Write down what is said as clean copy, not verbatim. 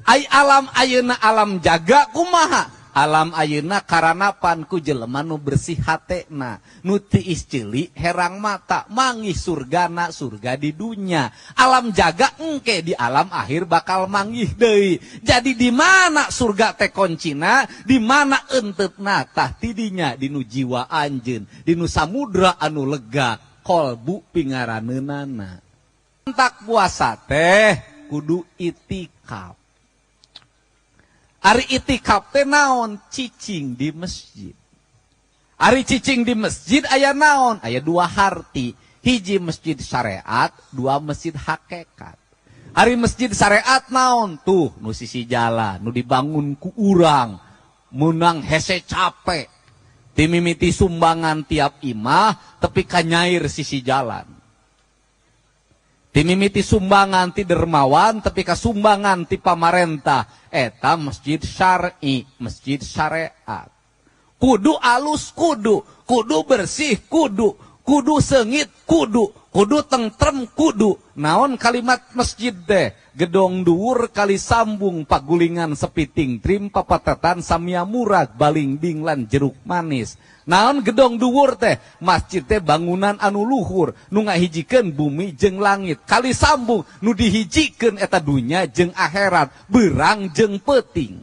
Ai alam ayeuna alam jaga kumaha? Alam ayeuna karanapan ku jelema nu bersih hatena, nu tiis ceuli herang mata, manggih surgana surga di dunya. Alam jaga engke di alam akhir bakal manggih deui. Jadi di mana surga teh koncina, di mana enteupna tah tidinya dinu jiwa anjeun, dinu samudra anu lega, kolbu pingaraneunana. Tak puasa teh kudu itikaf. Ari itikaf teh naon? Cicing di masjid. Ari cicing di masjid aya naon? Aya dua harti. Hiji masjid syariat, dua masjid hakikat. Ari masjid syariat naon? Tuh nu sisi jalan, nu dibangun ku urang, meunang hese capek. Timimiti sumbangan tiap imah tepi ka nyair sisi jalan. Timimiti sumbangan ti dermawan tepi ka sumbangan ti pamarentah. Eta masjid syar'i, masjid syariat. Kudu alus kudu, kudu bersih kudu, kudu seungit kudu, kudu tentrem kudu. Naon kalimat masjid teh? Gedong dhuwur kali sambung pagulingan sepiting trim papatetan samia murag balingbing lan jeruk manis. Naon gedong dhuwur teh? Masjid teh bangunan anu luhur nu ngahijikeun bumi jeung langit. Kali sambung nu dihijikeun eta dunya jeung akhirat, beurang jeung peuting.